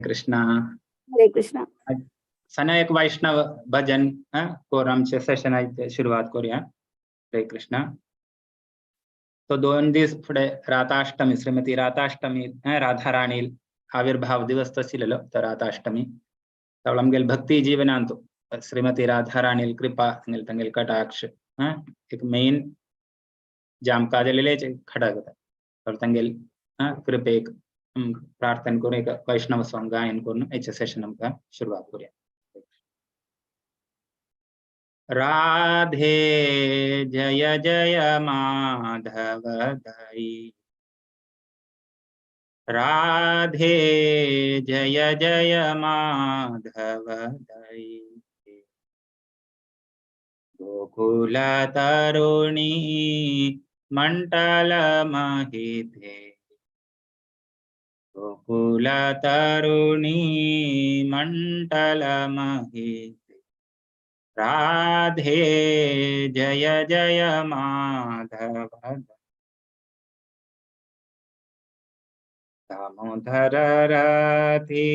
कृष्णा। हरे कृष्णा। सना एक वैष्णव भजन कोर आमचे सेशनाची सुरवात करूया। हरे कृष्णा। तो 2 दीस फुडें राधाष्टमी, श्रीमती राधाष्टमी, राधाराणी आविर्भाव दिवस आशिल्लो तो राधाष्टमी। तवळ आमगेले भक्ती जीवनांतु श्रीमती राधाराणी कृपा तंगेल कटाक्ष एक मेन जाम काजलेले खडा जाता तंगेल कृपेक प्रार्थना करून एक वैष्णव सॉंग गायन करून हेचे सेशन आमकां सुरवात करूया। राधे जय जय माधव दई, राधे जय जय माधव दई, गोकुल तरुणी मंडल महिते, गोकुल तरुणी मंडल महिते, राधे जय जय माधव। दामोदर रति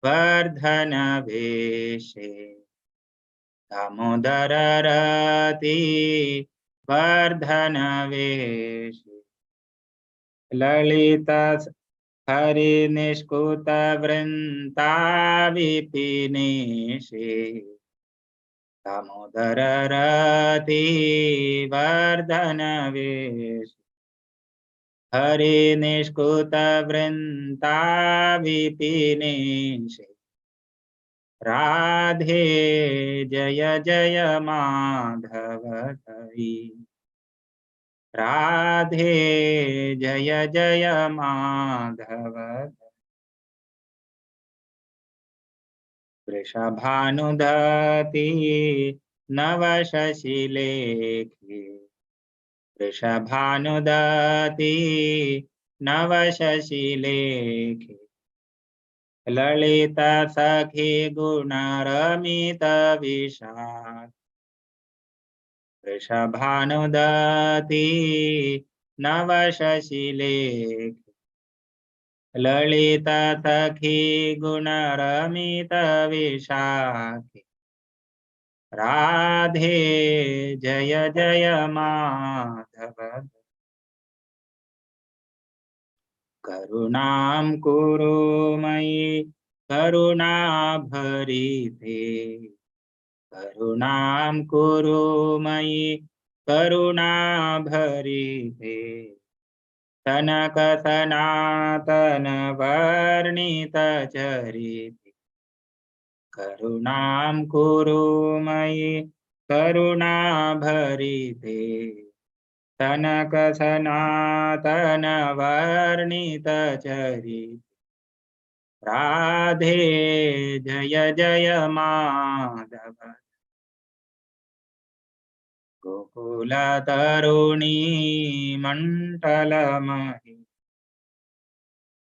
वर्धन वेशे, दामोदर रति वर्धन वेशे, ललित हरि निष्कुत वृंता विपिनेशे, दामोदर रति वर्धन वेशे, हरि निष्कुत वृंता विपिनेशे, राधे जय जय माधव हरि, राधे जय जय माधव। वृषभानुदती नव शशिलेखे, वृषभानुदती नव शशिलेखे, ललित सखी गुणरमित विषाद, वृषभानुदती नव शशिलेखे, ललित सखी गुणरमित विशाखे, राधे जय जय माधव। करुणां कुरु मयि करुणाभरिते, करुणां कुरु मयि करुणाभरिते, सनक सनातन वर्णित चरिते, करुणां कुरु मयि करुणाभरिते, सनक सनातन वर्णित चरिते, राधे जय जय माधव। गोकुल तरुणी मंडल मही,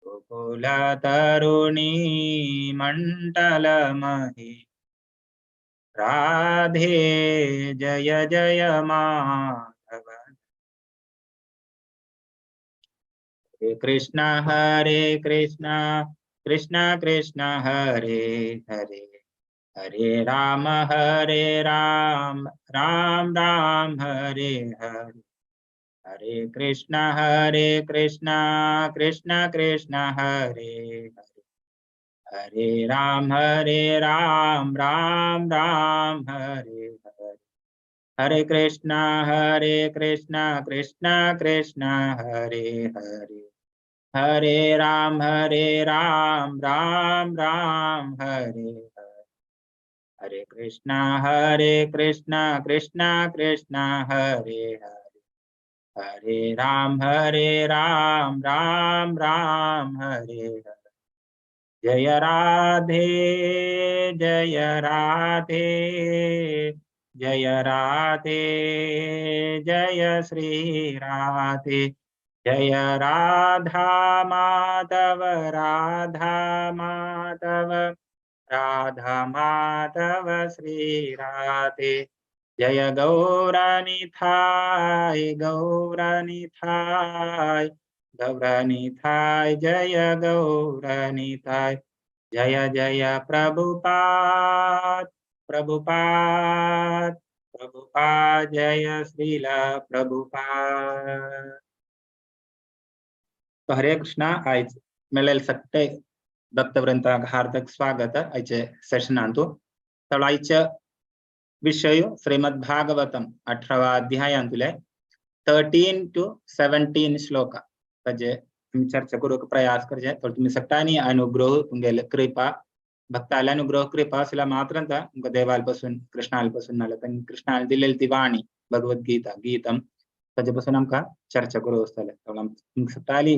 गोकुल तरुणी मंडल मही, राधे जय जय माधव। हरे कृष्णा हरे कृष्णा कृष्णा कृष्णा हरे हरे, हरे राम राम राम हरे हरे, हरे कृष्णा कृष्णा कृष्णा हरे हरे, हरे राम राम राम हरे हरे, हरे कृष्णा कृष्णा कृष्णा हरे हरे, हरे राम राम राम हरे हरे, हरे कृष्णा कृष्णा कृष्णा हरे हरे, हरे राम राम राम हरे हरे। जय राधे जय राधे जय राधे जय श्री राधे, जय राधा माधव राधा माधव राधा माधव श्री राधे, जय गौरानी थाय गौरानी थाय गौर निताय जय गौर निताय जय जय प्रभुपाद प्रभुपाद प्रभुपाद जय श्रील प्रभुपाद। तो हरे कृष्णा। आयज मेळेल सगळे भक्तवृंदाक हार्दिक स्वागत आयचे सेशनांतु। तर आयचे विषय श्रीमद भागवतम 18वा अध्यायांतुले 13 टू 17 श्लोक ताजे आमी चर्चा करूंक प्रयास करचे। तर तुमी सगळ्यांनी अनुग्रह तुमगेले कृपा भक्ताले अनुग्रह कृपा आसल्यार मात्र तुमकां देवाल पासून कृष्णाल पासून नाल्यार तांणी कृष्णान दिलेली ती वाणी भगवद्गीता गीतम ताजे पासून आमकां चर्चा करूंक आसतले। तुमकां सगळ्यांनी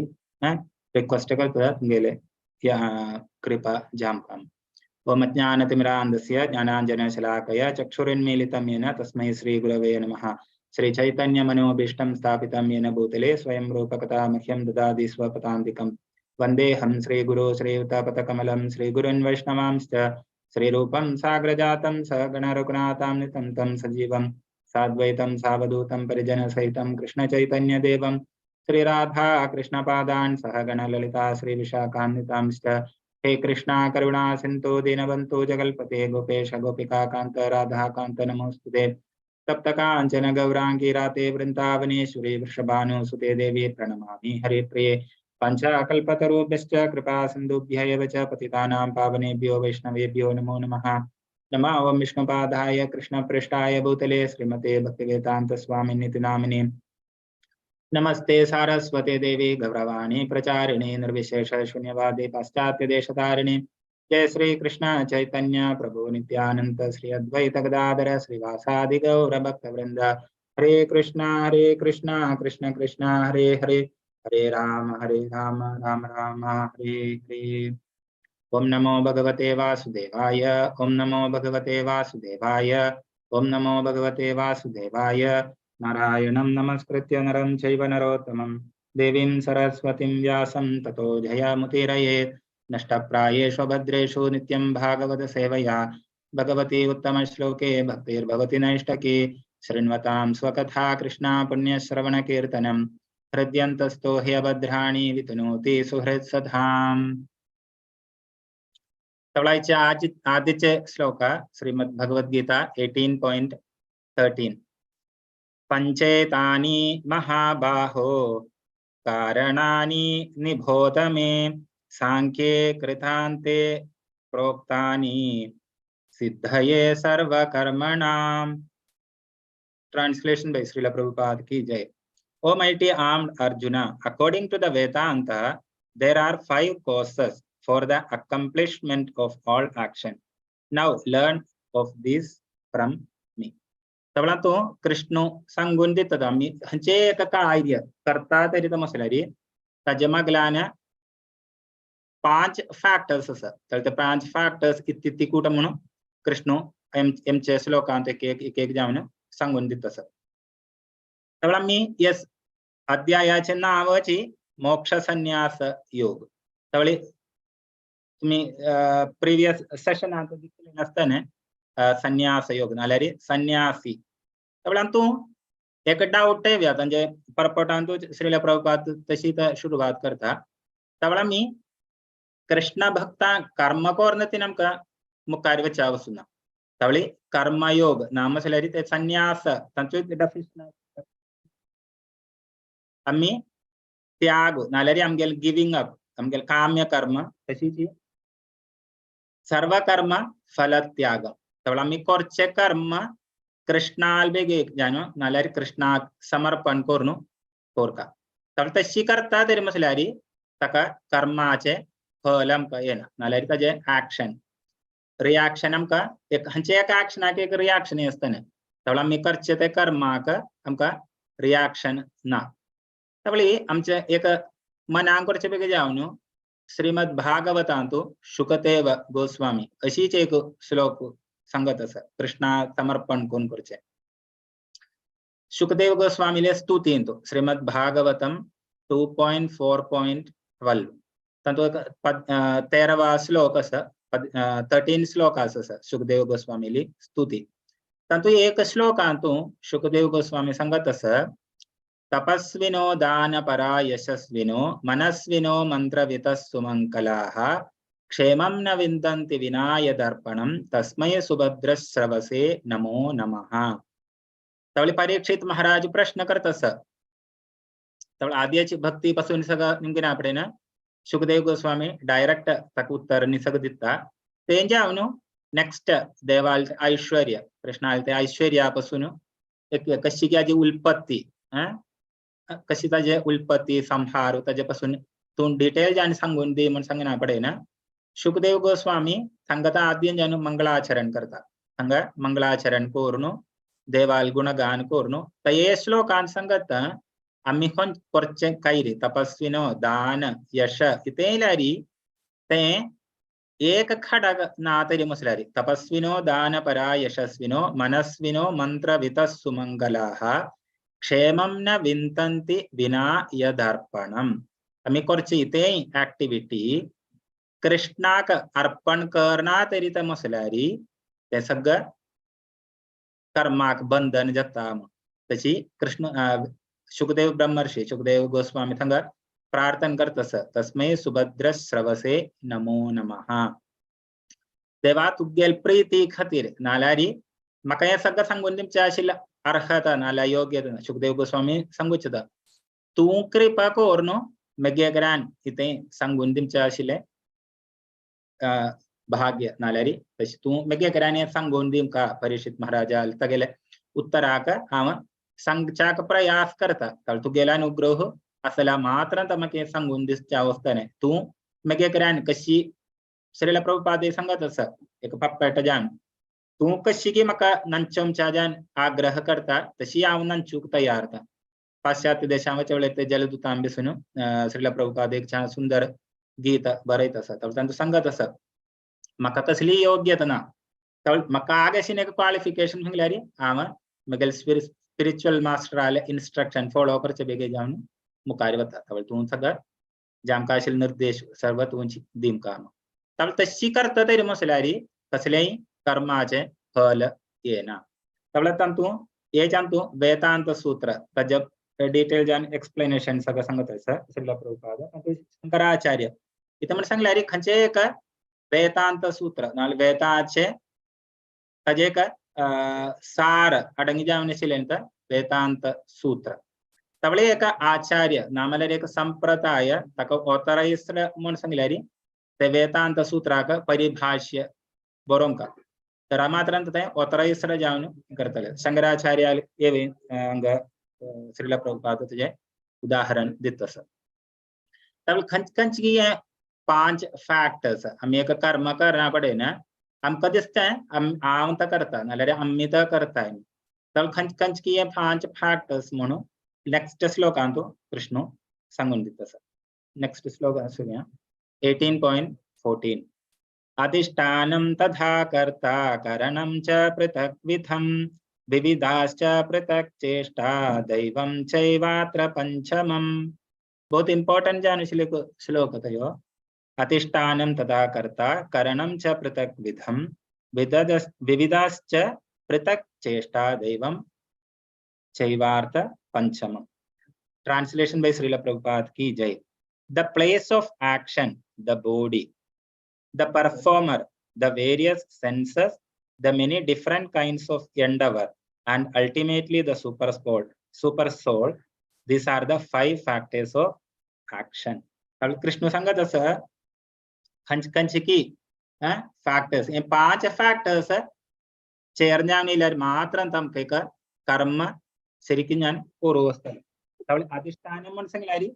रिक्वेस्ट करता तुमगेले कृपा जामकां। ओम अज्ञानतिमिरान्धस्य ज्ञानाञ्जनशलाकया चक्षुरुन्मीलितं येन तस्मै श्रीगुरवे नमः। श्रीचैतन्यमनोभीष्टं स्थापितं येन भूतले स्वयं रूपकथा मह्यं ददाति स्वपदान्तिकं। वन्देऽहं श्रीगुरो श्रीयुतपथकमलं श्रीगुरुन् वैष्णवांश्च श्रीरूपं साग्रजातं सगणरघुनाथां नितं तं सजीवं साद्वैतं सावधूतं परिजनसहितं कृष्णचैतन्यदेवं श्रीराधा कृष्णपादान् सहगणललिता श्रीविशाखान्वितांश्च। हे कृष्णा करुणा सिन्धु दीनबन्धु जगल्पते गोपेश गोपिका कान्त राधा कान्त नमोस्तुते। तप्त कांचन गौरांगी राते वृन्दावनेश्वरी वृषभानुसुते देवी प्रणमामि हरिप्रिये। पञ्चाकल्पतरुभ्यश्च कृपा सिन्धुभ्य एव च पतितानां पावनेभ्यो वैष्णवेभ्यो नमो नमः। नमो ओं विष्णुपादाय कृष्णपृष्ठाय भूतले श्रीमते भक्तिवेदान्त स्वामिनिति नामिने। नमस्ते सारस्वते देवी गौरवाणी प्रचारिणे निर्विशेष शून्यवादी पाश्चात्य देशतारिणे। जय श्री कृष्ण चैतन्य प्रभु नित्यानंद श्री अद्वैत गदाधर श्रीवासादि गौर भक्त वृंद। हरे कृष्णा कृष्ण कृष्ण हरे हरे, हरे राम राम राम हरे हरे। ओम नमो भगवते वासुदेवाय, ओम नमो भगवते वासुदेवाय, ओम नमो भगवते वासुदेवाय। नारायणं नमस्कृत्य नरं चैव नरोत्तमं देवीं सरस्वतीं व्यासं ततो जयमुदीरयेत्। नष्टप्रायेषु भद्रेषु नित्यं भागवत सेवया भगवती उत्तमश्लोके भक्तिर्भवति नैष्टकी। शृण्वतां स्वकथा कृष्णा पुण्यश्रवणकीर्तनं हृद्यन्तस्थो ह्यभद्राणि वितनोति सुहृत्सधाम्। तवळायचे आदिचे श्लोक श्रीमद् भगवद्गीता 18.13। पंचेतानि महाबाहो कारणानि निबोध मे सांख्ये कृतान्ते प्रोक्तानि सिद्धये सर्वकर्मणाम्। Translation by Srila Prabhupada ki jai. O mighty armed Arjuna, according to the Vedanta, there are 5 causes for the accomplishment of all action. Now learn of this from me. तवळा तो कृष्ण सांगून दितात आमी खंयचे एक कार्य करता तरी तो मसल्यारी ताजे मागल्यान 5 फॅक्टर्स आसा। तर ते 5 फॅक्टर्स इत्ती कूट म्हणून कृष्ण एमचे श्लोकांत एक एक एक जावन सांगून दिता आसा। तवळा आमी यस अध्यायाचे नांवची मोक्ष संन्यास योग। तवळी तुमी प्रिवियस सेशनांत दिसलें आसतना संन्यास योग नाल्यार संन्यासी। तवळा तूं एक डावट येवया म्हणजे परपटान तूं श्रील प्रभुपाद तशी सुरवात करता। तवळा आमी कृष्ण भक्ता कर्म कोर्न ती आमकां मुखार वचच्या वचूना। तवळी कर्मयोग नाम आसल्यार ते संन्यास तांचो डेफिनेशन आमी त्याग नाल्यार आमगेले गिवींग अप आमगेले काम्य कर्म तशीच सर्वकर्म फलत्याग। तवळा आमी करचे कर्म कृष्णाल बेगीन जाणू नाल्यार कृष्णाक समर्पण करून कोरका। तवळ तशी करता तरी म्हटल्यार ताका कर्माचे फल आमकां येना नाल्यार ताजे एक्शन रिएक्शन आमकां एक खंयच्या एका एक्शनाक एक रिएक्शन आसतना। तवळ आमी करचे ते कर्माक आमकां रिएक्शन ना। तवळी आमचे एक मनाक करचे बेगीन जावन न्हू श्रीमद भागवतांतु शुकदेव गोस्वामी अशीच एक श्लोक सांगत आसा कृष्णा समर्पण कोण करचे। शुकदेव गोस्वामीले स्तुतींतु श्रीमद भागवतम 2.4.12 तातूंत 13वा श्लोक आसा, 13 श्लोक आसा शुकदेव गोस्वामीली स्तुती। तातूंत एक श्लोकांतु शुकदेव गोस्वामी सांगत आसा तपस्विनो दानपरा यशस्विनो मनस्विनो मंत्रवितः सुमङ्कलाः क्षेमं न विन्दन्ति विनायदर्पणं तस्मै सुभद्रश्रवसे नमो नमः। त्यावेळी परीक्षित महाराज प्रश्न करतस। त्यावेळी आद्याची भक्ती पासून सगळं निमगे ना आपडे ना शुकदेव गोस्वामी डायरेक्ट ताका उत्तर निसग दिता। तेंजे हांव नेक्स्ट देवाल ऐश्वर्य प्रश्न आले ते ऐश्वर्यापासून एक कशी की उत्पत्ती कशी ताजे उत्पत्ती संहार ताजे पासून तूं डिटेल जाण सांगून दी म्हण सांगना पडे ना। शुकदेव गोस्वामी सांगता आद्यन जाणू मंगलाचरण करता, हांगा मंगलाचरण करून देवाल गुणगान करून ते श्लोकान सांगता आमी खंय करचें कांय तपस्विनो दान यश इतेल्यारी ते एक खडग ना तरी मुसलारी तपस्विनो दानपरा यशस्विनो मनस्विनो मंत्रवितः सुमंगलाः क्षेमं न विंतन्ति विना यदर्पणम। आमी करची इते ऍक्टिव्हिटी कृष्णाक अर्पण करना तरी ते मुसलारी ते सगळं कर्माक बंधन जाता। तशी कृष्ण शुकदेव ब्रह्मर्षी शुकदेव गोस्वामी थंगा प्रार्थना करतस तस्मै सुभद्र श्रवसे नमो नमः। देवा तुगेल प्रीती खातीर नाल्यारी म्हाका हें सगळें सांगून दिवचें आशिल्लें अर्हता नाल्यार योग्यता। शुकदेव गोस्वामी सांगूचें तूं कृपा कर न्हू मेगे ग्रान कितें सांगून दिवचें आशिल्लें भाग्य नाल्यारी तशें तूं मेगे ग्रान हें सांगून दिवका परीक्षित महाराजा तागेले उत्तराक हांव सांगच्याक प्रयास करता। तुगेलो अनुग्रह असल्या मात्र म्हाका सांगून दिसच्या अवस्था तूं मेगे ग्रान कशी श्रील प्रभुपाद सांगत आसा एक पप्पेट जान तूं कशी की म्हाका नांचमच्या जान आग्रह करता तशी हांव नांचूक तयार ता। पाश्चात्य देशां वचवले ते जलदूतां बिसून श्रील प्रभुपाद एक छान सुंदर गीत बरयत आसा। तांतूं सांगत आसा म्हाका कसली योग्यता ना, म्हाका आगेशीन एक क्वॉलिफिकेशन म्हणल्यार हांव म्हगेले स्पिरिच्युअल मास्टराले इन्स्ट्रक्शन फॉलो करचे बेगीन जावन मुखार वता। तूं सगळं जे आमकां आशिल्ले निर्देश सर्व तूं दिमकां। तशी करता तरी मसल्यारी कसलेय कर्माचे फल येना। तातूंत हे तातूंत वेदांत सूत्र ताजे डिटेल जान एक्सप्लेनेशन सगळं सांगत आसा श्रील प्रभुपाद। शंकराचार्य इथं म्हण सांगल्यार खंयचे एक वेदांत सूत्र नाल्यार वेदाचे ताजे एक सार अडंगी जावन आशिल्लें तर वेदांत सूत्र। तवळे एक आचार्य नामल्यार एक संप्रदाय ताका ऑथरायज्ड म्हण सांगल्यार ते वेदांत सूत्राक परिभाष्य बरोवंक तर मात्रांत ते ऑथरायज्ड जावन करतले। शंकराचार्य हे हांगा श्रील प्रभुपाद तुजें उदाहरण दित आसा। खंच खंच की हे पांच फॅक्टर्स आमी एक कर्म करना पडे ना आमकां दिसता हांव तो करता नाल्यार आमी तो करताय। खंच खंच की हे पांच फॅक्टर्स म्हणून नेक्स्ट श्लोकांत कृष्ण सांगून दिता आसा। नेक्स्ट श्लोक आसूया 18.14 अधिष्ठानं तथा कर्ता करणं च पृथक्विधं विविधाश्च पृथक् चेष्टा दैवं चैवात्र पंचमं। बहुत इंपॉर्टंट जान श्लोक तयो। अधिष्ठानं तथा कर्ता करणं च पृथक्विधं विविधाश्च पृथक् चेष्टा दैवं चैवार्थ पंचमं। ट्रांसलेशन बाय श्रील प्रभुपाद की जय। The place of action, the body, the performer, the various senses, the many different kinds of endeavor, and ultimately the super soul. These are the five factors of action. Krishna सांगत आसा खंच खंच की factors हे पांच factors ചേർന്നാണില്ലാൽ മാത്രം നമുക്ക് കർമ്മ ശരിക്കും ഞാൻ ഓർവസ്ഥ. അധിഷ്ഠാനം മനസ്സിലായി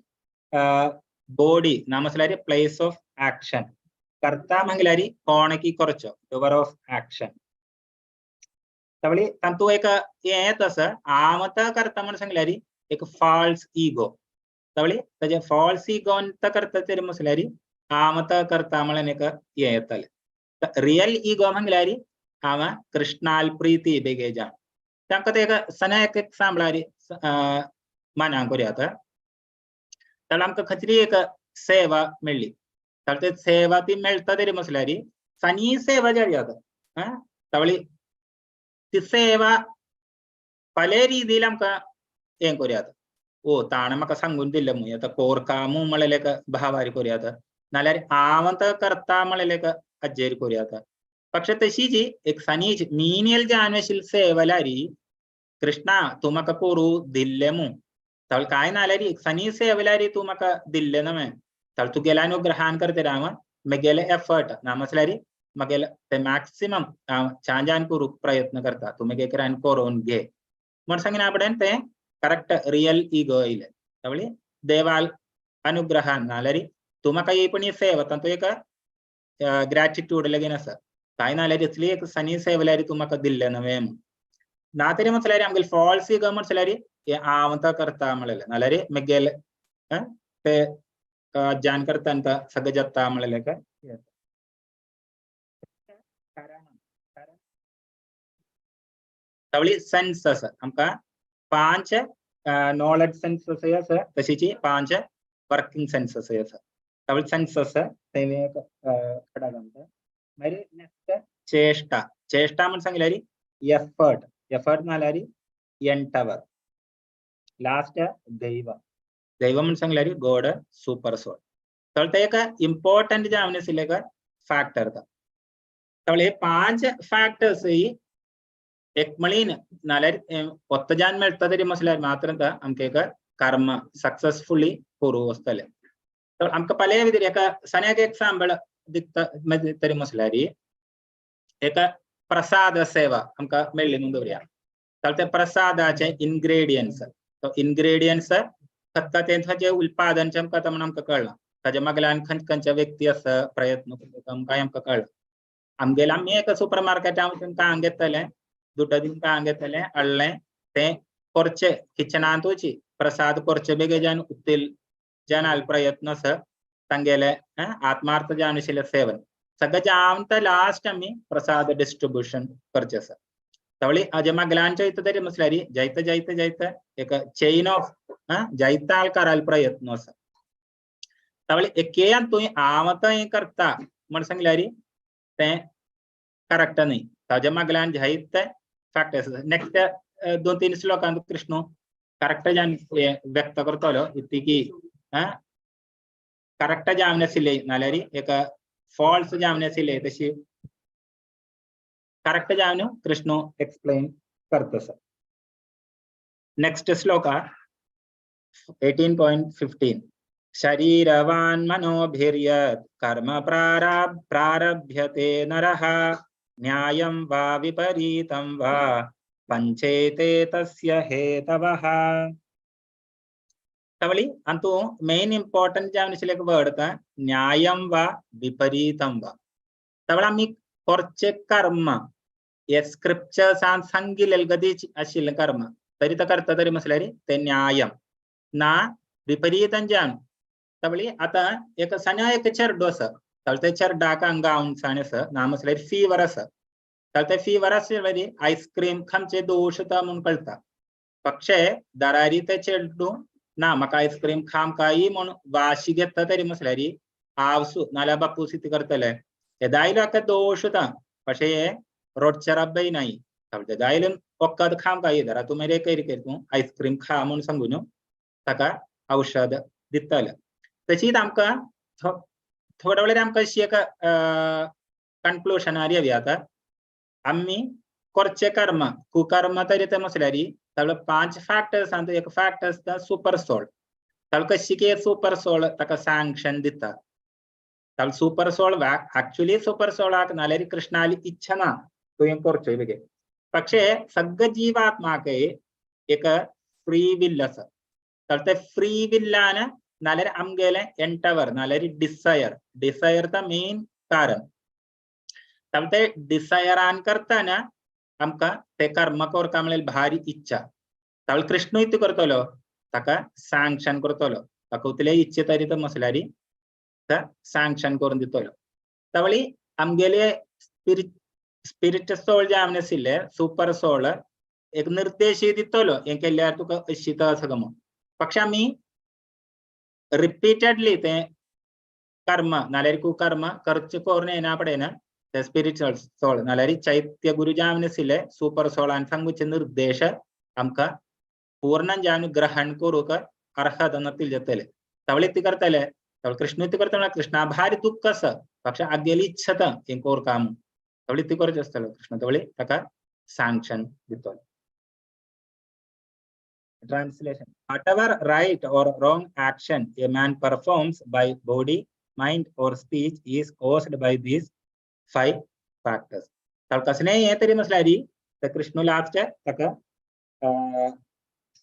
ബോഡി നാമസിലാരി പ്ലേസ് ഓഫ് ആക്ഷൻ, കർത്താ മംഗലാരി കോണക്കി കുറച്ചോ ഡുവർ ഓഫ് ആക്ഷൻ. तवळी तांतू एक हें आसा हांव करता म्हण सांगल्यारी एक फॉल्स इगो. तवळी ताजे फॉल्स इगोन करता तरी म्हसल्यारी हांव करता म्हणून एक हें येतालें. रियल इगो म्हणल्यारी हांव कृष्णाल प्रीती बेगे जाण तांकां ते एक सना एक सांबळारी मानांक करूया. आतां जाल्यार आमकां खंयची एक सेवा मेळ्ळी जाल्यार ते सेवा ती मेळटा तरी म्हसल्यारी सनी सेवा जाली आतां तवळी ती सेवा പല രീതിയിൽ നമുക്ക് ഏൻ കൊറിയാത്ത. ओ ताणें म्हाका सांगून दिल्लें मू आतां कोरका मू म्हणलें भावारी कोरया नाल्यार हांव आतां करता म्हणलें अज्जेर कोरया. പക്ഷെ तशीच एक सनीच मीनियल जानवेशील सेवलारी कृष्णा तूं म्हाका कोरू दिल्लें मू तळ काय नाल्यार सनी सेवलारी तूं म्हाका दिल्लें न्हय तळ तुगेल्या अनुग्रहान करता हांव म्हगेले एफर्ट ना म्हटल्यार म्हगेले ते मॅक्सिमम हांव छान करूंक प्रयत्न करता तूं म्हगे करान करोवन घे म्हण सांगिना फुडें तें करेक्ट रियल इगो येयलें. तवळी देवाल अनुग्रहान नाल्यार तूं म्हाका ही पण सेवा तातूंत एक ग्रॅटिट्यूड लगीन आसा काय नाल्यार इतली एक सनी सेवल्यार तूं म्हाका दिल्लें न्हय म्हूण. ना तरी म्हटल्यार आमगेले फॉल्स इगो म्हटल्यार हें हांव आतां करता म्हणलें नाल्यार म्हगेले ते जान करता सगळें जाता म्हणलें काय. तवळी सेन्स आसा आमकां 5 नॉलेज सेन्सस आसा तशीच 5 वर्किंग सेन्सस आसा. तवळी सेन्सस ते खडाक आमकां. मागीर नेक्स्ट चेष्टा. चेष्टा म्हण सांगल्यार एफर्ट. एफर्ट नाल्यार एंटवर. लास्ट दैव. दैव म्हण सांगल्यार गॉड सुपर सोल. तवळ ते एक इम्पॉर्टंट जावन आशिल्लें एक फॅक्टर. तवळ हे 5 फॅक्टर्स एक मळीन नाल्यार ഒത്തജാൻ मेळटा तरी म्हटल्यार मात्र आमकां एक कर्म सक्सेसफुली करूं वचतलें. आमकां पळय भितर एका सन्याक एग्जाम्पल दिता तरी म्हटल्यार एका प्रसाद सेवा आमकां मेळ्ळी म्हणून दवरया. तर ते प्रसादाचे इनग्रेडियंट्स तो इनग्रेडियंट्स खत्ता तें उत्पादन आमकां आतां म्हण आमकां कळ्ळां. ताच्या मागल्यान खंयचे खंयचे व्यक्ती आसा प्रयत्न करता आमकां आमकां कळ्ळां. आमगेले आमी एका सुपर मार्केटान वचून कांय घेतले दुड्डा दिवन कांय घेतलें हाडलें तें करचें किचनांतूच प्रसाद करचे बेगीन उत्तील जनाल प्रयत्न आसा तांगेले आत्मार्थ जावन आशिल्लें सेवन सगळें जावन ते लास्ट आमी प्रसाद डिस्ट्रिब्युशन करचें आसा. तवळी हाजे मागल्यांच्या हितून तरी म्हटल्यार जायते जायते जायते एक चेन ऑफ जायते आळकाराल प्रयत्न आसा. तवळी एके तुवें हांव आतां हें करता म्हण सांगल्यार तें करेक्ट न्हय. ताज्या मागल्यान जायते फॅक्टर्स. नेक्स्ट 2-3 श्लोकांत कृष्ण करेक्ट जावन व्यक्त करतलो इतकी करेक्ट जावन आशिल्लें नाल्यार एक फॉल्स जावन आशिल्लें तशी करेक्ट जावन कृष्ण एक्सप्लेन करता सर. नेक्स्ट श्लोक 18.15 शरीरवान मनोभिर्यत् कर्म प्रारभ्यते नरः न्यायं वा विपरीतं वा पंचेते तस्य हेतवः. तवळी अंतू मेन इंपॉर्टंट जावन आशिल्लें एक वर्ड न्यायं वा विपरीतं वा. तवळ आमी करचें कर्म हे स्क्रिप्चर्सान सांगिल्लें गतीच आशिल्लें कर्म तरी तो करता तरी म्हटल्यार तें न्यायम ना विपरीतं जावन. तवळी आतां एक सण्या एक चेडो आसा. तवळ ते चेरडाक हांगा हुनसाण आसा ना म्हटल्यार फिवर आसा. तवळ ते फिवर आसल्यार आयस्क्रीम खंयचे दोश तो म्हूण कळटा. പക്ഷേ दरारी ते चेडूं ना म्हाका आयस्क्रीम खाम काय म्हूण वाशी घेता तरी म्हटल्यार आवसू नाल्यार बापूस कितें करतले ഏതായാലും ഒക്കെ ദോഷത. പക്ഷേ റൊട്ടച്ചറബൈ നായി ഏതായാലും ഒക്കത് खाम काय धरा तूं मागीर एक तूं आयस्क्रीम खा म्हूण सांगून ताका औषध दितले. तशीच आमकां थोड्या वेळार आमकां अशी एक कन्क्लुशनार येवया. आतां आमी करचें कर्म कुकर्म तरी तें म्हटल्यार ताका 5 फॅक्टर्स आसा. एक फॅक्ट आसता सुपर सोल. ताका कशी की सुपर सोल ताका सँक्शन दिता. ताका सुपर सोल एक्चुअली सुपर सोलाक नाल्यार कृष्णाली इच्छा ना तुवें करचें बेगीन. പക്ഷേ सगळे जीवात्माक एक फ्री will आसा. तर ते फ्री विल्लान नाल्यार आमगेलें एंटवर नाल्यार डिसायर. डिसायर त मेन कारण. तर ते डिसायरान करतना आमकां ते कर्म करता म्हणल्यार भारी इच्छा. तावळ कृष्णूय कितें करतलो ताका सँक्शन करतलो. ताका उतले इच्छे तरी तो म्हटल्यार सँक्शन करून दितलो. तवळी आमगेले स्पिरिट सोल जावन आशिल्ले सुपर सोल एक निर्देश दितलो हें केल्यार तुका अशीत आसा म्हूण. പക്ഷെ आमी रिपीटेडली तें कर्म नाल्यार कुकर्म करचें करून येना पडना ते स्पिरिच्युअल सोल नाल्यार चैत्य गुरु जावन आशिल्ले सुपर सोलान सांगूचे निर्देश आमकां पूर्ण जावन ग्रहण करूंक अर्हता नतील जातले. तवळे ती करतले, तवळे कृष्ण ती करतले, कृष्णा भारी दुःख आसा पक्ष आगेली इच्छता हें कोर काम तवळे ती करचें आसतलो कृष्ण तवळे ताका सँक्शन दितलो. Translation: whatever right or wrong action a man performs by body, mind or speech is caused by these five factors. तर कसले हे तरी म्हटल्यार तर कृष्ण लास्ट ताका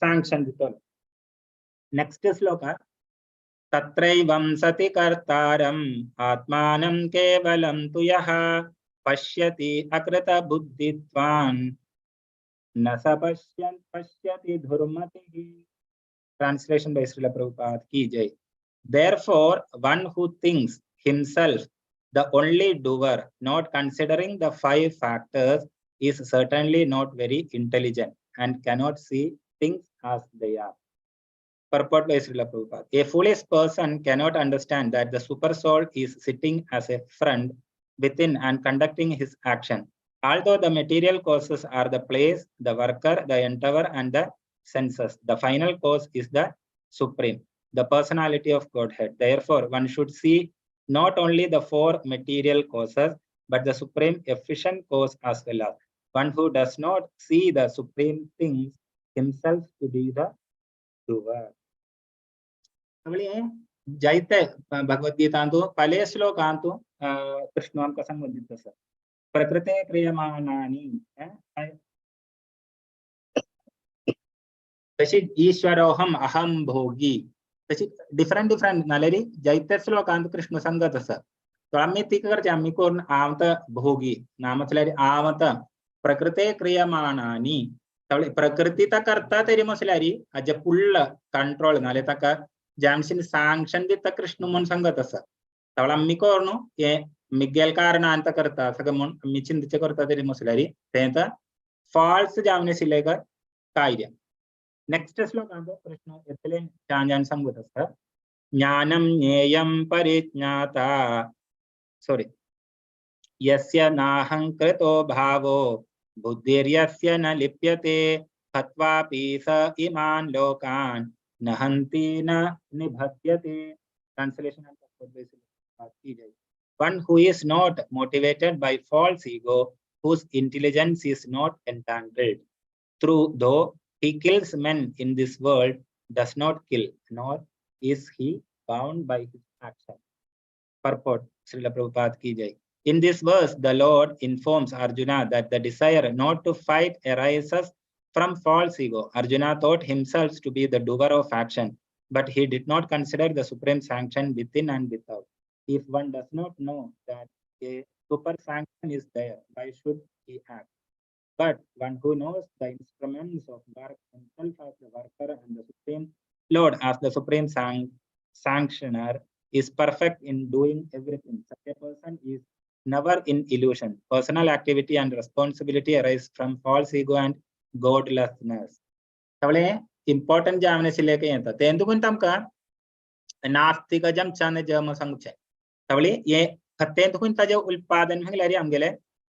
सँक्शन दितलो. नेक्स्ट श्लोक, तत्रैवं सति कर्तारम् आत्मानं केवलं तु यः पश्यति अकृत बुद्धित्वान् न स पश्यन् पश्यति दुर्मतिः. Translation by Srila Prabhupada ki jai. Therefore, one who thinks himself the only doer, not considering the five factors, is certainly not very intelligent and cannot see things as they are. Purport by Srila Prabhupada. A foolish person cannot understand that the super soul is sitting as a friend within and conducting his action. Although the material causes are the place, the worker, the endeavor, and the senses, the final cause is the supreme, the personality of Godhead. Therefore, one should see not only the four material causes, but the supreme efficient cause as well as. One who does not see the supreme thinks himself to be the doer. जायते भगवद्गीतांतु पले श्लोकांतु कृष्ण आमकां सांगून दिता आसा प्रकृते क्रियमाणानि तशी ईश्वरोहम अहम भोगी तशी डिफरंट डिफरंट नाल्यार जायते श्लोकांत कृष्ण सांगत आसा. तो आमी ती करचे आमी कोण हांव तर भोगी ना म्हटल्यार हांव आतां प्रकृते क्रियमाणानि प्रकृती तर करता तरी म्हटल्यार हाजे फुल्ल कंट्रोल नाल्यार ताका ज्या सँक्शन दिता कृष्ण म्हूण सांगत आसा. तवळ आमी कोण न्हू हे मिगेल कारणान आतां करता सगळें म्हूण आमी चिंतचे करता तरी म्हटल्यार तें आतां फॉल्स जावन आशिल्लें एक कार्य. नेक्स्ट श्लोकांत कृष्ण येतले छान छान सांगत आसा. ज्ञानं ज्ञेयं परिज्ञाता सॉरी यस्य नाहंकृतो भावो बुद्धिर्यस्य न लिप्यते हत्वापि स इमान् लोकान् न हन्ति न निबध्यते. Translation. One who is not motivated by false ego, whose intelligence is not entangled, through though he kills men in this world, does not kill, nor is he bound by his action. Purport, Srila Prabhupada ki jai. In this verse, the Lord informs Arjuna that the desire not to fight arises from false ego. Arjuna thought himself to be the doer of action, but he did not consider the supreme sanction within and without. If one does not know that a super sanction is there, why should he act? But one who knows the instruments of work himself as the worker and the supreme Lord as the supreme sanctioner is perfect in doing everything. Such a person is never in illusion. Personal activity and responsibility arise from false ego and godlessness. सगळे important जे आशिल्ले येता तें तुकून तांकां नास्तिक जमच्यान जम सांगचें सगळे हे तें तुकून ताजें उत्पादन म्हणल्यार आमगेले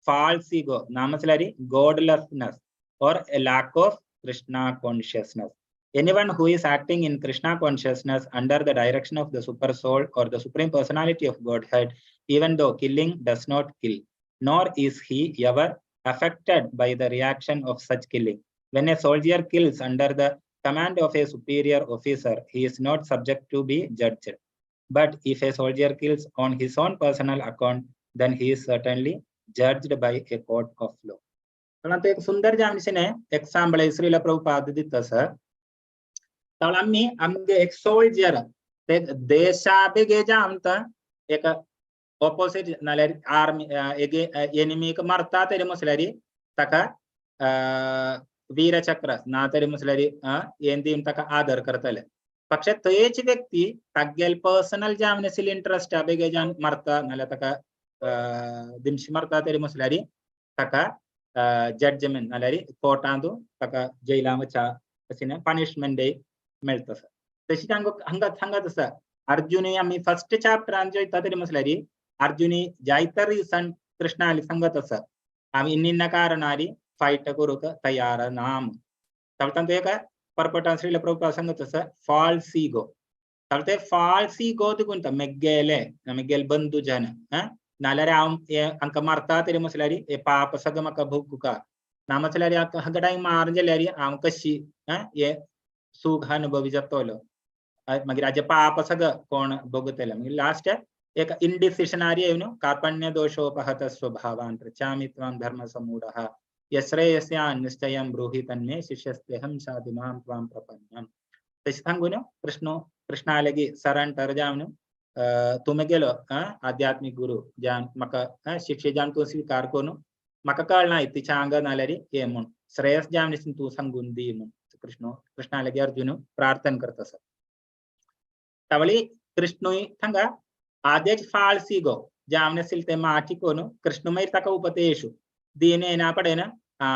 false ego ना म्हटल्यार godlessness or a lack of Krishna consciousness. Anyone who is acting in Krishna consciousness under the direction of the super soul or the supreme personality of Godhead, even though killing does not kill, nor is he ever affected by the reaction of such killing. When a soldier kills under the command of a superior officer, he is not subject to be judged. But if a soldier kills on his own personal account, then he is certainly judged by a court of law. पण एक सुंदर जावन example Srila Prabhupada दिता sir. तर आम्ही आमगे एक soldier ते देशा बेगे आमकां एक ऑपोजिट नाल्यार आर्मी एनिमीक मारता तरी म्हटल्यार ताका वीरचक्र ना तरी म्हटल्यार हें दिवन ताका आदर करतले. पक्षे थंयच व्यक्ती तागेल पर्सनल जावन आशिल्ले इंट्रस्ट बेगे जावन मारता नाल्यार ताका दिमशी मारता तरी म्हटल्यार ताका जड्जमेंट नाल्यार कोर्टांत ताका जेलां वचा अशें पनिशमेंट मेळटा सर. तशीच हांगा सांगत आसा अर्जुनी आमी फर्स्ट चॅप्टरान चोयता तरी म्हटल्यार अर्जुनी जायते रिजन कृष्णाली सांगत आसा आमी इन्न कारणारी फायट करूंक तयार ना. तातूंत एक परपटान श्रील प्रभुपाद सांगत आसा फॉल्स इगो. ते फॉल्स इगो तिकून मेगेले मेगेले बंधू जन नाल्यार हांव हांकां मारता तरी म्हटल्यार हे पाप सगळें म्हाका भोगुका ना म्हटल्यार हांकां मारून जाल्यार हांव कशी हे सुख अनुभवी जातलो, मागीर हाजे पाप सगळं कोण भोगतले. मागीर लास्ट एक इनडिसिशन आरी येवन कार्पण्य दोषोपहत स्वभावान पृच्छामि त्वां धर्म समूढः यश्रेयस्यान् निश्चयं ब्रूहि तन्मे शिष्यस्तेऽहं साधु मां त्वां प्रपन्नम्. तशें सांगून कृष्ण कृष्णालगी सरण जावन तूं गेलो आध्यात्मिक गुरु जावन म्हाका शिक्षे जावन तूं स्विकार करून म्हाका कळना तिच्या आंगा नाल्यार हे म्हूण श्रेयस जावन तूं सांगून दी म्हूण कृष्ण कृष्णालगी अर्जुन प्रार्थना करता आसा. तावळी कृष्णूय थांगा आदेश फाळसी गो जावन आशिल्लें तें माटी करून कृष्ण मागीर ताका उपदेश दीन येना पडेना हा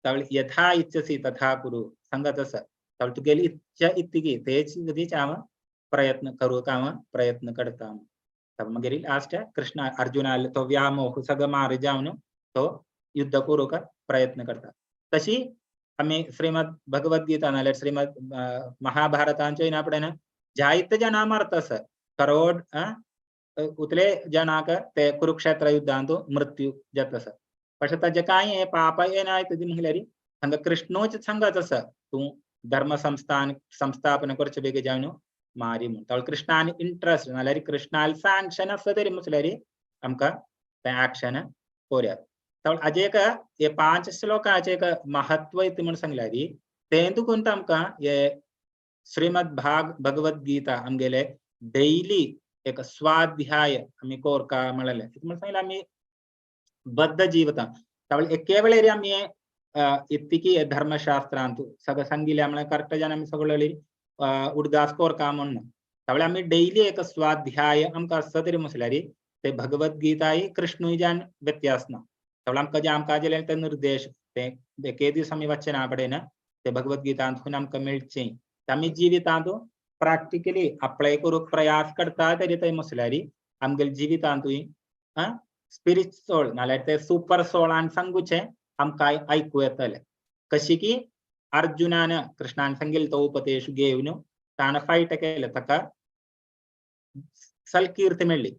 तावळी यथा इच्छसी तथा कुरु सांगत आसा. तावळी तुगेली इच्छा इतकी तेच गतीच हांव प्रयत्न करूंक हांव प्रयत्न करता. मागीर लास्ट कृष्ण अर्जुनाले तो व्यामोह सगळो मार जावन तो युद्ध करूंक प्रयत्न करता. तशी आमी श्रीमद भगवद्गीता नाल्यार श्रीमद महाभारतांच्यो येना पडेना जायते जाणां मारता आसा करोड उतले जणांक ते कुरुक्षेत्र युद्धांत मृत्यू जाता आसा. പക്ഷെ ताजे कांय पाप येना ती म्हणल्यार हांगा कृष्णूच सांगत आसा तूं धर्म संस्थान संस्थापन करचे बेगी जावन मारी म्हूण. तावळ कृष्णान इंट्रस्ट नाल्यार कृष्णाल सँक्शन आसता तरी म्हटल्यार आमकां तें एक्शन करुया. तावळ हाजे एक हे 5 श्लोकाचें एक महत्व इतलें म्हूण सांगल्यार तें तुकून आमकां हे श्रीमद भगवद्गीता आमगेले डेली एक स्वाध्याय आमी कोरका म्हणलें म्हूण सांगलें आमी बद्ध जीवता. तावळ एके वेळेर आमी इतकी धर्मशास्त्रांतु सगळं सांगिल्लें म्हळ्यार करेक्ट जावन आमी सगळो उडगास कोरका म्हूण ना. तावळ आमी डेली एक स्वाध्याय आमकां आसता तरी म्हटल्यार ते भगवद्गीताय कृष्णूय जावन व्यत्यास ना. तावळ आमकां जे आमकां दिले ते निर्देश ते एके दीस आमी वाचना पडना ते भगवद्गीतांतून आमकां मेळचें आमी जिवितांत प्रॅक्टिकली अप्लाय करूंक प्रयास करता तरी ते म्हटल्यार आमगेले जिवितांतूय स्पिरिट सोल नाल्यार ते सुपर सोलान सांगुचें आमकां आयकूं येतलें. कशी की अर्जुनान कृष्णान सांगिल्लो तो उपदेश घेवन ताणें फायट केलें ताका सलकीर्त मेळ्ळी.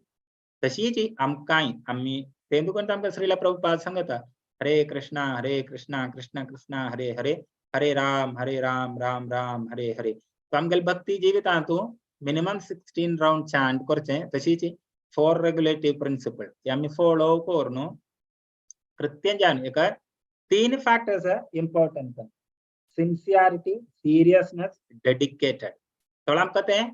तशीच आमकांय आमी तें तुका आमकां श्रील प्रभुपाद सांगता हरे कृष्णा कृष्णा कृष्णा हरे हरे हरे राम राम राम हरे हरे. तो आमगेले भक्ती जिवितांत मिनिमम 16 राउंड चांट करचें. तशीच 4 रेगुलेटिव प्रिंसिपल ते आमी फॉलो करून कृत्य जावन एक 3 factors important sincerity seriousness dedicated. थोडो आमकां तें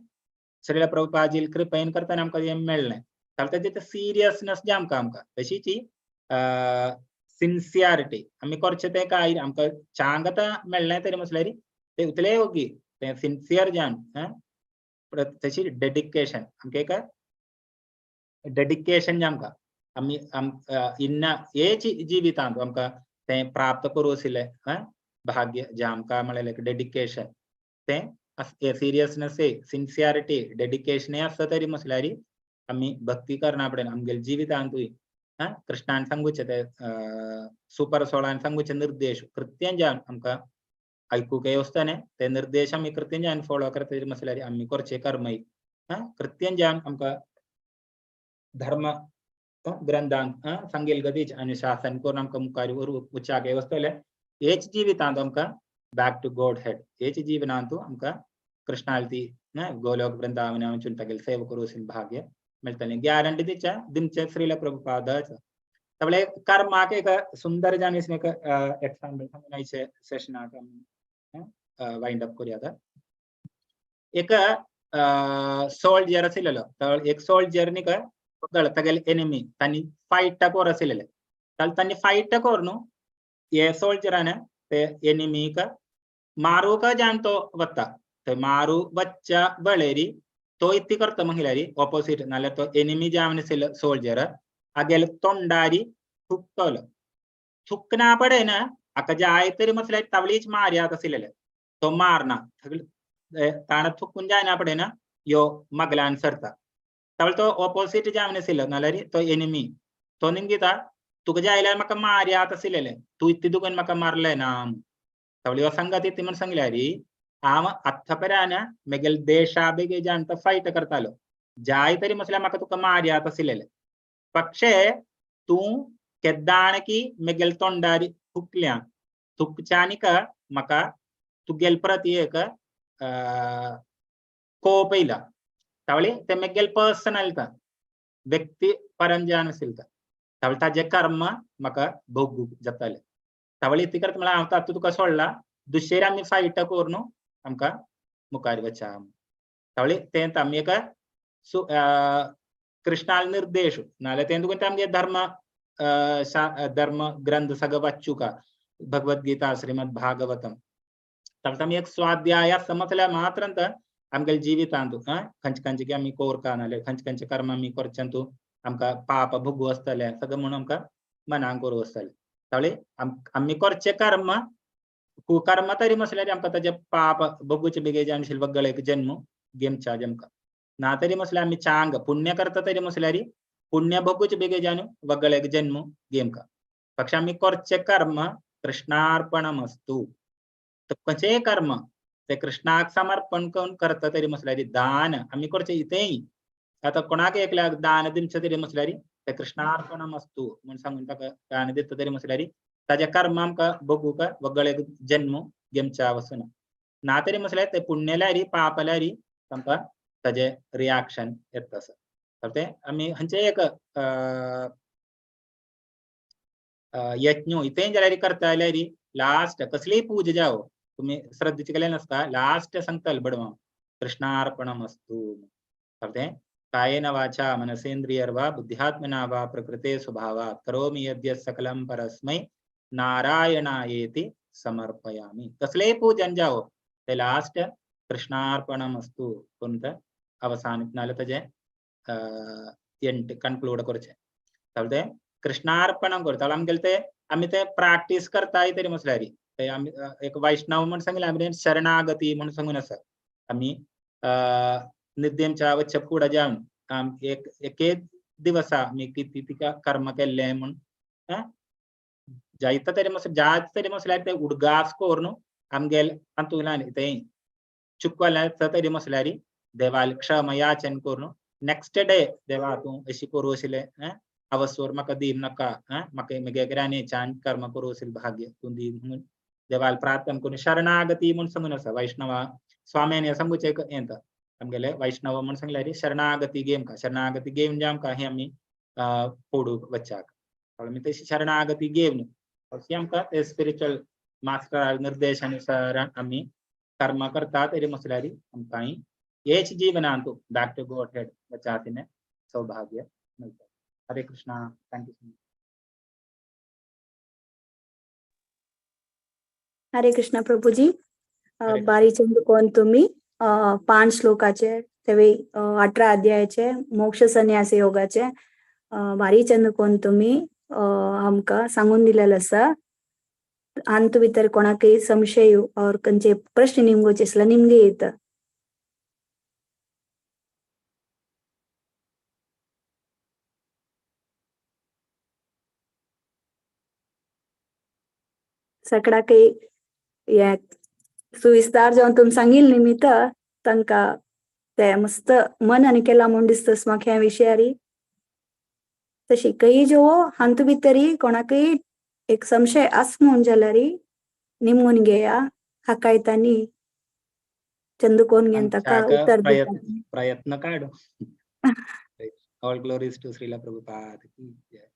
श्रील प्रभुपादजील कृपेन करतना आमकां हें मेळ्ळें. ताका तेजें सिरियसनेस जें आमकां आमकां तशीच सिन्सियरिटी आमी करचें तें काय आमकां चांग आतां मेळ्ळें तरी म्हटल्यार तें उतलें योगी तें सिन्सियर जावन तशी डेडिकेशन आमकां एक डेडिकेशन जें आमकां आमी इन्ना हेच जिवितांत आमकां तें प्राप्त करूं आशिल्लें भाग्य जें आमकां म्हळ्यार डेडिकेशन तें सिरियसनेस सिन्सियरिटी डेडिकेशन आसता तरी म्हटल्यार आमी भक्ती करना पडना आमगेले जिवितांतूय कृष्णान सांगुचें ते सुपर सोळान सांगुचे निर्देश कृत्यान जावन आमकां आयकूंक वचतलें ते निर्देश आमी कृत्यान जावन फॉलो करता म्हटल्यार आमी करचें कर्मय कृत्यान जावन आमकां धर्म ग्रंथांत सांगिल्ले गतीच अनुशासन करून आमकां मुखार उच्चाक वचतलें. हेच जिवितांत आमकां बॅक टू गॉड हेड हेच जिवनांत आमकां कृष्णाल ती गोलोक वृंदावना वचून तागेले सेवा करूं भाग्य मेळटलें. गॅरंटी दिच्या दिमचे श्रील प्रभुपादाच. तावळे कर्माक एक सुंदर जावन एक एक्साम्पल सांगून आयचे सेशनाक वायंड अप करुया. आतां एक सोल्जर आशिल्लो एक सोल्जर न्ही तागेले एनिमी तांणी फायट कर आशिल्ले तांणी फायट करून हे सोल्जरान ते एनिमीक मारूंक जावन तो वता थंय मारू वच्च्या वेळेरी तो इतली करता म्हणल्यार ऑपोजीट नाल्यार तो एनिमी जावन आशिल्लो सोल्जर हागेले तोंडारी थुकतलो. थुकना पडना हाका जाय तरी म्हटल्यार तावळीच मारयात आशिल्ले तो मारना ताणें थुकून जायना पडना यो मगल्यान सरता. तावळ तो ऑपोजीट जावन आशिल्लो नाल्यार तो एनिमी तो निमगिता तुका जाय जाल्यार म्हाका मारयात आशिल्लें तूं इतलें दुखून म्हाका मारलें ना. तवळी हो संगती ती म्हण सांगल्यारी हांव आत्तापर्यान मेगेल देशा बेगीन फायट करतालो जाय तरी म्हटल्यार म्हाका तुका मारयात आशिल्लें पक्षे तूं केद्दाणकी मेगेल तोंडारी थुकल्या थुकच्यानिक म्हाका तुगेल प्रती एक कोप येयला तावळी ते मेगेल पर्सनल व्यक्ती परंजान आशिल्लें तावळी ताजें कर्म म्हाका भोगूंक जातालें. तावळी ती करता म्हळ्यार हांव तातूंत तुका सोडला दुसरे आमी फायट करून आमकां मुखार वचा. तावळी तें आमी एका कृष्णाल निर्देश नाल्यार तें तुका आमगे धर्म धर्म ग्रंथ सगळं वाचूका भगवद्गीता श्रीमद भागवतम. तावळी आमी एक स्वाध्याय समजल्या मात्रंत आमगेले जिवितांत खंयचे खंयचे आमी कोरका नाल्यार खंयचे खंयचे कर्म आमी करच्यांतू आमकां पाप भोगू आसतलें सगळें म्हणून आमकां मनांक करूं आसतलें. तावळी आमी करचें कर्म कुकर्म तरी म्हसल्यार आमकां ताजें पाप भोगूचे बेगीन आनी वगळेक जन्म घेवच्या आमकां ना तरी म्हसल्यार आमी चांग पुण्य करता तरी म्हसल्यार पुण्य भोगूचे बेगीन वगळेक जन्म घेवका. पक्ष आमी करचें कर्म कृष्णार्पणमस्तु. खंयचेंय कर्म ते कृष्णाक समर्पण करून करता तरी म्हसल्यार दान आमी करचें इतेंय आतां कोणाक एकल्याक दान दिवचें तरी म्हसल्यार ते कृष्णार्पणमस्तु म्हूण सांगून ताका दान दिता तरी म्हसल्यार ताजें कर्म आमकां भोगूंक वगळेक जन्म घेवच्या वचना ना तरी म्हसल्यार ते पुण्यल्यारी पापल्यारी तांकां ताजें रिएक्शन येता आसा. तर ते आमी खंयचेय एक यज्ञ इतेंय जाल्यार करता जाल्यार लास्ट कसलीय पूजा जावं तुमी श्रद्धेची केलें नासता लास्ट सांगताले बडवा कृष्णार्पणमस्तु. तर तें कायेन वाचा मनसेन्द्रियर्वा बुद्ध्यात्मना वा प्रकृते स्वभावात् करोमि यद्यत् सकलं परस्मै नारायणायेति समर्पयामि. कसलेय पूजन जावो ते लास्ट कृष्णार्पणमस्तु करून ते अवसान नाल्यार ताजें एंड कन्क्लूड करचें. ते कृष्णार्पण करता आमगेले ते आमी ते प्रॅक्टीस करताय तरी म्हसल्यार ते आमी एक वैष्णव म्हूण सांगलें आमी शरणागती म्हूण सांगून आसा. आमी निद्देमच्या वच्चे फुडें जावन एक एके दिवसा आमी कितें तिका कर्म केल्लें म्हूण जायता तरी मस जात तरी म्हसल्यार ते उडगास करून आमगेले तातूंतल्यान ते चुकलें तरी म्हसल्यार देवाल क्षमा याचन करून नेक्स्ट डे देवा तूं अशी करूं आशिल्लें अवसर म्हाका दी नाका म्हाका म्हगे ग्रानेच्यान कर्म करूं आशिल्लें भाग्य तूं दी म्हणून देवाल प्रार्थना करून शरणागती म्हूण सांगून आसा. वैष्णवा स्वाम्यान सांगूचें एक येता आमगेले वैष्णव म्हूण सांगल्यार शरणागती घेवंक शरणागती घेवन जे आमकां हें आमी फोडूंक वच्चाक आमी तशी शरणागती घेवन अशी आमकां ते स्पिरिच्युअल मास्टर निर्देशानुसार आमी कर्म करता तरी म्हसल्यार आमकां हेच जीवनांत बॅक टू गॉड हेड वचातिने सौभाग्य मेळटा. Hare Krishna. Thank you so much. Hare Krishna Prabhuji. Hare बारीचंद कोण तुम्ही 5 श्लोकाचे तेवे 18 अध्यायाचे मोक्ष संन्यास योगाचे बारीचंद कोण तुम्ही आमकां सांगून दिलेले आसा. अंत भितर कोणाकय संशय और खंयचे प्रश्न निमगोचे आसल्यार निमगे येता. सगळ्याकय हे सुविस्तार जावन तुमी सांगिल्लें निमित्त तांकां ते मस्त मनन केलां म्हूण दिसता म्हाका ह्या विशयारी. तशी कई जो हातूंत भितरी कोणाकय एक संशय आस म्हूण जाल्यार निमून घेया हाकायतानी चंदकोन घेवन ताका उत्तर दिता. प्रयत्न काडू. All glories to Srila Prabhupada ki jai.